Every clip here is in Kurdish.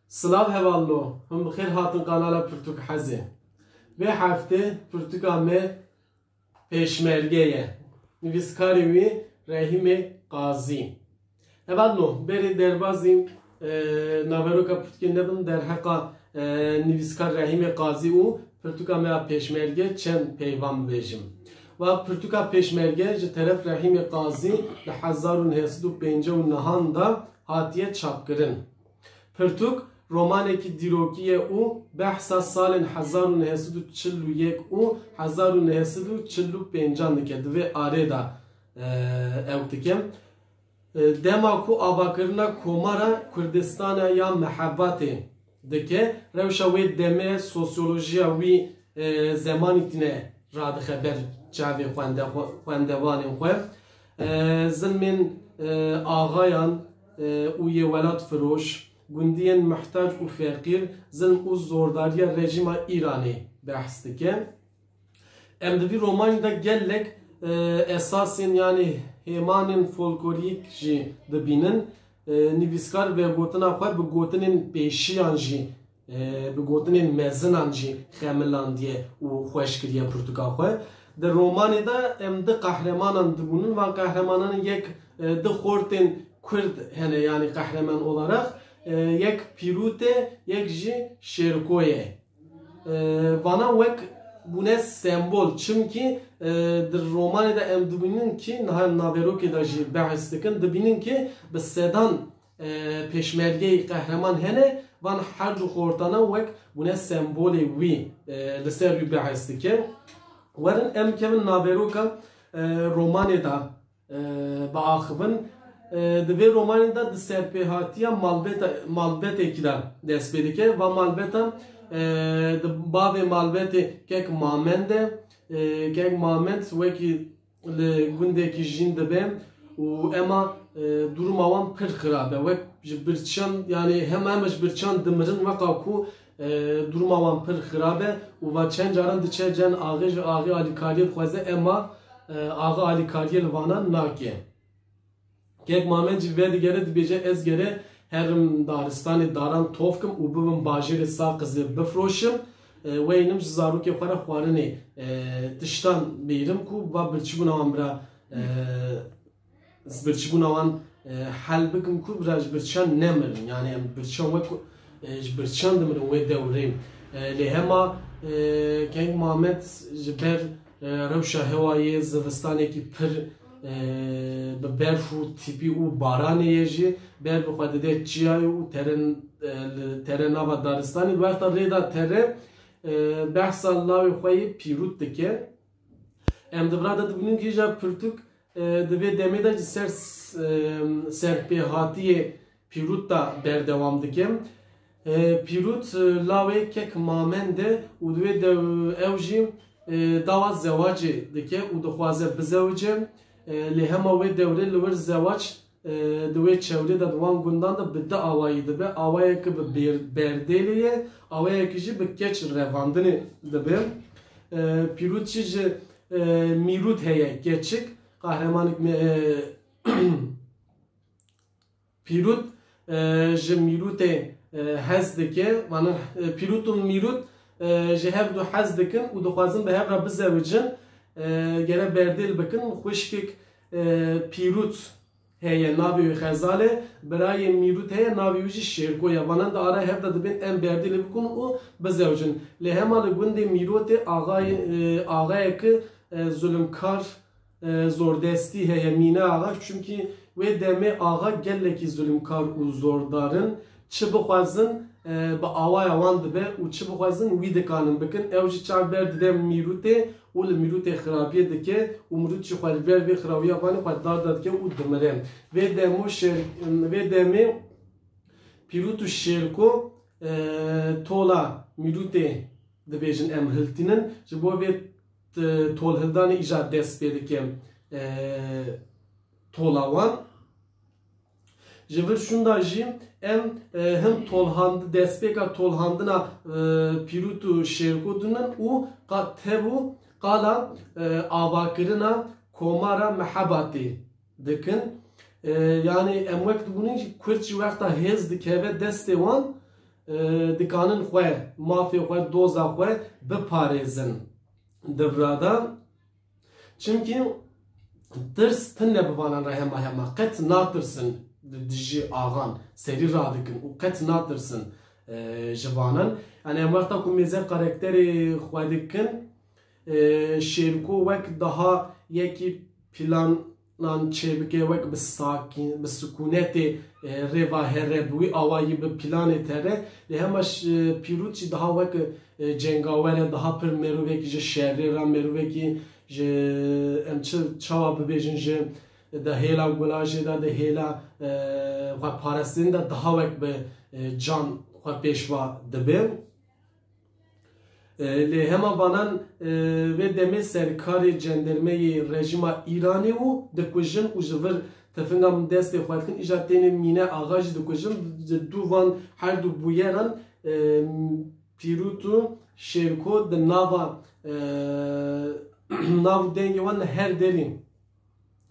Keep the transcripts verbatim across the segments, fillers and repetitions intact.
Silav hevalno, hûn bi xêr hatin kanala Pirtûk Hezê. Vê heftê pirtûka me Pêşmerge ye. Nivîskarê wî Rehîmê Qazî. Hevalno, berê derbazî, e, naveroka pirtûkê nebim, derheqa, e, nivîskar Rehîmê Qazî û pirtûka me ya Pêşmerge çend peyvan bibêjim. Va pirtûka Pêşmerge ji teref Rehîmê Qazî li hezar û neh sed û pêncî û nehan de hatiye çapkirin. Pirtûk romanekî dîrokî ye û behsa salên hezar û neh sed û çil û yek û hezar û neh sed û çil û pêncan dike. Di vê arê de, e, ew dike. E, dema ku avakirina Komara Kurdistana ya Mehebatê dike, rewşa wê demê, sosyolojiya wî, e, zemanî tîne radixe ber çavê xwende-, xwe-, xwendevanên xwe. E, zilmên, e, axayan, e, û yê welatfiroş, gundiyên mihtac û feqîr, zilm û zordariya rejîma Îranê behs dike. Em di vî romanî de gelek, e, esasên, yanî hêmanên folklorîk jî dibînin. E, nivîskar vegotina xwe bi gotinên pêşiyan jî, e, bi gotinên mezinan jî xemilandiye û xweş kiriye pirtûka xwe. Di romanê de em di qehremanan dibûnin. Van qehremanan yek, e, di xortên Kurd hene, yanî qehreman olarak, e, yek Pîrût e, yek jî Şêrko ye. E, vana wek bûne sembol. Çimkî, e, di romanê de em dibînin kî niha naverokê de jî behs dikin, dibînin kî bi sedan, e, pêşmergeyê qehreman hene, van her du xortana wek bûne sembolê wî, e, li ser wî behs dike. Werin em kevin naveroka, e, romanê de e, biaxivin. E, di vê romanê de di serpêhatiya malbeta-, malbetekî de dest pê dike. Va malbeta, e, di bavê malbetê kek Mamend e. E, kek Mamend wekî li gundekî jîn dibe û ema, e, duruma wan pir xirab e. Wek ji birçiyan, yanî hema hema ji birçiyan dimirin, weka ku e, duruma wan pir xirab e û va çend caran diçe cem axê, ji axê alîkariyê dixwaze, ema, e, axa alîkariyê li vana nake. Kek Mamed jî vedigere dibêje, ez gere herim daristanê, daran tov kim û bibim bajêrê Saqizê bifroşim, e, weynim ji zarokê xwe re xwarinê, e, tiştan bîrim ku va birçîbûna wan bira, e, ji birçîbûna wan, e, hel bikim ku bira ji birçiyan nemirin. Yanî em birçiyan wek, e, ji birçiyan dimirin wê dewrê. E, lê hema, e, keng Mamed ji ber, e, rewşa hewayê, zivistanekî pir, e, bi berf û tîpî û baranê ye jî, ber bi xwe dide çiyayê û tere, e, li tere nava daristanê. Di wexta rê de tere, e, behsa lawê xwe yê Pîrût dike. Em di vira de dibînin kî îja pirtûk, e, di vê demê de ji ser s-, e, serpêhatiyê Pîrût de berdewam dike. E, Pîrût, e, lawê kek Mamend e û di wê dew-, ew jî, e, dawa zewacê dike û dixwaze bizewice. E, lê hema wê dewrê li wir zewac, e, di wê çewrê de, di wan gundan de bi du awayî dibe. Awayeke bi bêr-, berdêlê ye, awayeke jî bi keç revandinê dibe. E, Pîrût jî ji, e, Mîrût heye, keçik, qehremanik me-, e, Pîrût, e, ji Mîrûtê, e, hez dike. Vana, e, Pîrût û Mîrût, e, ji hev du hez dikin û dixwazin bi hev re bizewicin. E, gere berdêl bikin. Xwişkek, e, Pîrût heye, navê wî Xezal e, birayê Mîrût heye, navê wî jî Şêrko ye. Vana di ara hev de dibên em berdêlê bikin û bizewicin. Lê hema li gundê Mîrûtê axayê, e, axayeke, e, zulmkar, e, zordestî heye, Mîne Axa, çimkî wê demê axa gelekî zulmkar û zordar in. Çi bixwazin, e, bi awaya wan dibe û çi bixwazin wî dikanin bikin. Ew jî çav berdide Mîrûtê û li Mîrûtê xirabiyê dike û Mîrût jî xwe li ber vê xirawiya vanê xwe dar dar dike û dimire. Vê demo şer-, vê demê Pîrût û Şêrko, e, tola Mîrûtê dibêjin em hiltînin. Ji bo vê, e, tolhildanê îja dest pê dike, e, tola wan. Ji vir şûnda jî em, e, him tolhand-, destpêka tolhandina, e, Pîrût û Şêrko dûnin û qa-, tevû qala, e, avakirina Komara Mehebatê dikin. E, yanî em wek dibûnin jî Kurd jî wexta hêz dikeve destê wan, e, dikanin xwe, mafê xwe, doza xwe biparêzin di vira de. Çimkî tirs tune bi vanan re hema hema qet natirsin, di dijî axan serî radikin û qet natirsin, e, ji vanan. Yani em wexta ku mêze karakterê xwe dikin, e, Şêrko wek daha yekî planan çêbike, wek bi sakîn, bi sikûnetê, e, rê va here, bi wî awayî bi planê tere. Lê hema ş-, Pîrût jî daha wek, e, cengawer e, daha pir merovekî ji şerê re, merovekî ji, em çi, çawa bibêjin, ji di hêla gulajê de, di hêla, e, xwe parastin de daha wek bi, e, can xwe pêşva dibe. E, lê hema vanan, e, vê demê serkarê cendermeyê rejîma Îranê û dikujin û ji vir tifinga min destê xwe dikin. Îja tênê mîne axa jî dikujin. Ji dû van her du bûyeran, e, Pîrût û Şêrko di nava, e, nav û dengê wan li her derî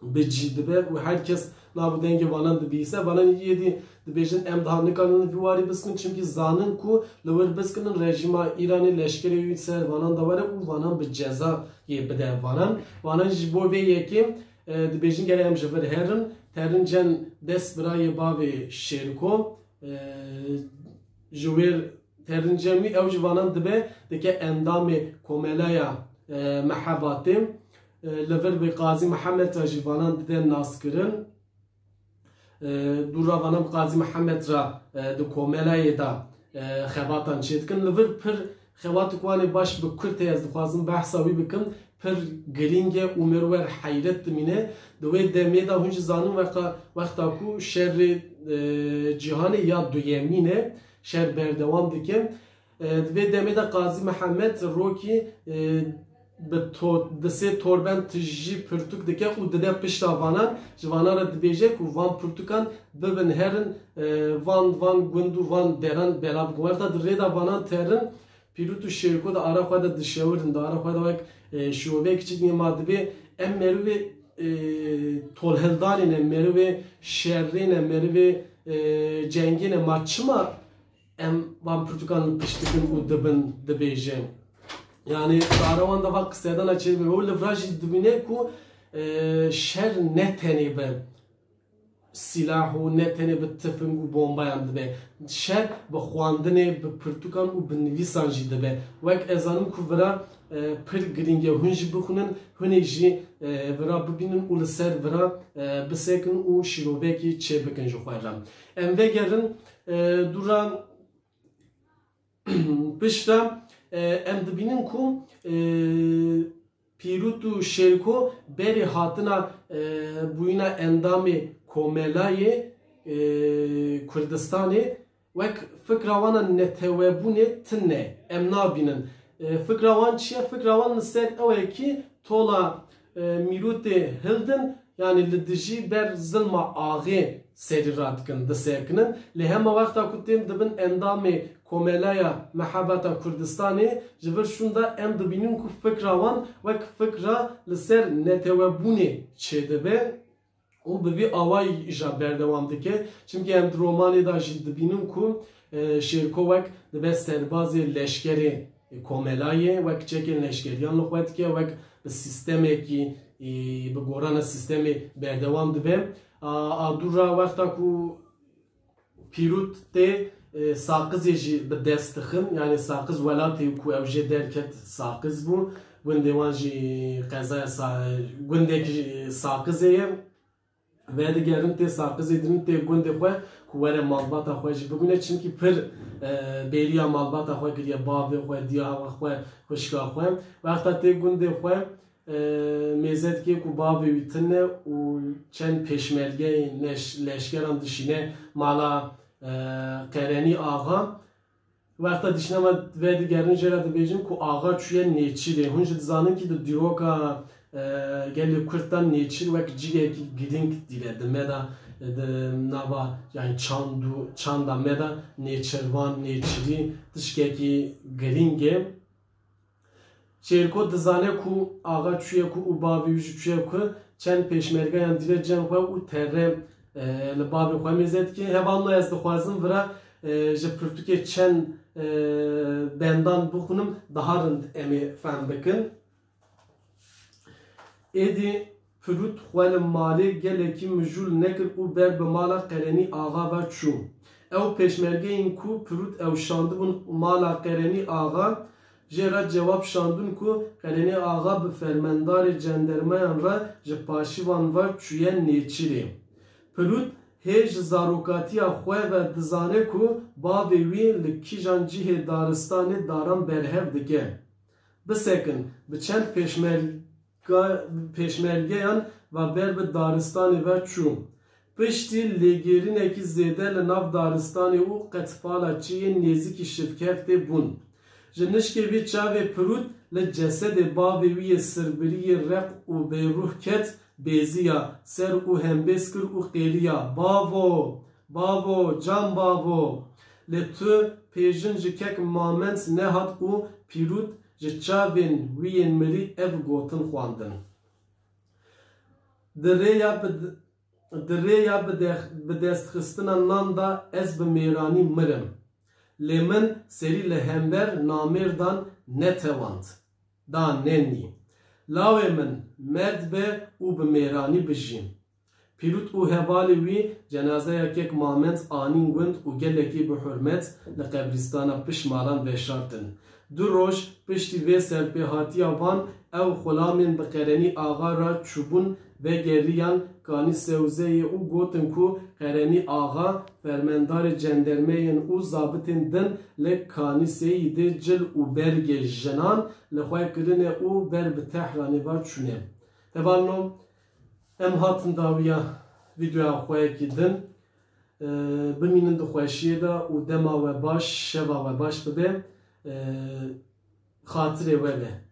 bi cî dibe û her kes nav û dengê vanan dibihîse. Vanan yê dî dibêjin, em daha nikarin vî warî biskirin, çimkî zanin ku li wir biskirin rejîma Îranê leşkerê wî ser vanan de were û vanan bi cezayê bide vanan. Vanan ji bo vê yekê, e, dibêjin gere em ji vir herin, terin cen dest birayê bavê Şêrko, e, ji wêr terin cem wî, ew ji vanan dibe, dike endamê Komelaya, e, Mehebatê. E, li vir bi Qazî Mihemed re jî vanan dide naskirin. E, dû ra vanan bi Qazî Mihemed re, e, di Komelayê de, e, xebatan çêdikin. Li vir pir xebatik wan ê baş bi kurtê ez dixwazim behsa wî bikim. Pir girîng e û merwer heyret dimîne. Di wê demê de hûn jî zanin wexta, wexta ku şerê, e, cîhanê ya duyemîn e, şer berdewam dike. E, di vê demê de Qazî Mihemed Rokî, e, bi to-, di sê torbend tijî pirtûk dike û dide pişta vanan, ji vanan re dibêje ku van pirtûkan bibin herin, e, van, van gund û van deran bela bikin. Wexta di rê de vanan terin, Pîrût û Şêrko di ara xwe de dişewirin, di ara xwe de wek, e, şiroveyek çi dîne ma dibê, em merivê, e, tolhildanê ne, merivê şerê ne, merivê, e, cengê ne, ma çima em van pirtûkan li pişt dikin û dibin, dibêje. Yani, di ara wan de va qisedana çêdibe û li vira jî dibîne ku, e, şer ne tenê bi sîlah û ne tenê bi tifing û bombayan dibe. Şer bi xwendinê, bi pirtûkan û bi nivîsan jî dibe. Wek ez zanim ku vira, e, pir girîng e. Hûn jî bixwînin, hûn ê jî, e, vira bibînin û li ser vira, e, bisekin û şîrovekî çêbikin ji xwe re. Em vegerin, e, dûra Piştre, e, em dibînin ku, e, Pîrût û Şêrko berê hatina, e, bûyîna endamê Komelayê, e, Kurdistanê wek fikra wan a netewebûnê tune em nabînin. E, fikra wan çi ye? Fikra wan li ser ew e kî tola, e, mîrûtê hildin, yanî li dijî ber zilma axê serî radikin, disekinin. Lê hema wexta ku tên dibin endamê Komelaya Mehebeta Kurdistanê, ji vir şûnda em dibînin ku fikra wan wek fikra li ser netewebûnê çêdibe û bi vî awayî îja berdewam dike. Çimkî em di romanê de jî dibînin ku, e, Şêrko wek dibe serbazê leşkerê Komelayê, wek çekên leşkeriyan li xwe dike, wek bi sîstemekî, e, bi gorana sîstemê berdewam dibe. A, a dû ra wexta ku Pîrût tê, e, Saqizê jî bi dest dixin, yanî Saqiz welatê ku ew jê derket Saqiz bû, gundê wan jî qezaya Sa-, gundekî Saqizê ye. Vedigerin tê Saqizê, dibin tê gundê xwe ku were malbata xwe jî bibîne, çimkî pir, e, bêriya malbata xwe kiriye, bavê xwe, diya xwe, xwişka xwe. Wexta tê gundê xwe, e, mêze dike ku bavê wî tune û çend pêşmergeyên leş-, leşkeran dişîne mala, e, Qerenî Axa. Wexta dişnama vedigerin jê re dibêjin ku axa çûye nêçîrê. Hûn jî dizanin kî di dîroka, e, gelê Kurd de nêçîr wek cihekî girîng dîre. Di me de, e, di nava, yani çand û, çanda me de nêçirvan, nêçirî tişkekî girîng e. Şêrko dizane ku axa çûye ku û bavê wî jî çûye ku, çend pêşmergeyan dîre cem xwe û tere, e, li bavê xwe mêze dike. Hevalno ez dixwazim vira, e, ji pirtûkê çend, e, bendan bixwînim, daha rind em ê fehm bikin. Êdî Pirût xwe li malê gelekî mijûl nekir û ber bi mala Qerenî Axa ve çû. Ew pêşmergeyên ku Pirût ew şandibûn mala Qerenî Axa, jê re cewab şandin ku Qerenî Axa bi fermendarê cendermeyan re ji paşîvan ve çûye nêçîrê. Pirût hê ji zarokatiya xwe ve dizane ku bavê wî li kîjan cihê daristanê daran berhev dike. Bisekin, bi çend pêşmerga-, pêşmergeyan ve ber bi daristanê ve çû. Piştî lêgerînekî zêde li nav daristanê û qetpala çiyê nêzîkî şivkeftê bûn. Ji nişkê vî çavê Pirût li cesedê bavê wî yê sirbirî yê req û bêruh ket, bêziya, ser û hembêz kir û qêliya, Bavo! Bavo, can bavo! Lê tu pêjin ji kek Mament nehat û Pirût ji çavên wî yên mirî ev gotin xwendin. Di rêya bi, di rêya bi de-, bi destxistina nan de ez bi mêranî mirim. Lê min serî li hember namêrdan netewand. Da nenî. Lawê min, merd be û bi mêranî bijî. Pîrût û hevalê wî cenazeya kek Mamed anîn gund û gelekî bi hurmet li qebrîstana Pişmalan veşartin. Du roj piştî vê serpêhatiya van ew xulamên bi Qerenî Axa re çûbûn vegeriyan Kanî Sewzeyê û gotin ku Qerenî Axa, fermendarê cendermeyên û zabitên din li Kanîseyî dê cil û bergê jinan li xwe kirine û ber bi Tehranê ve çûne. Hevalno, em hatin dawiya vîdeoya xwe yekî din. Ee, bimînin di xweşiyê de û dema we baş, şeva we baş bibe. Ee, xatirê we be.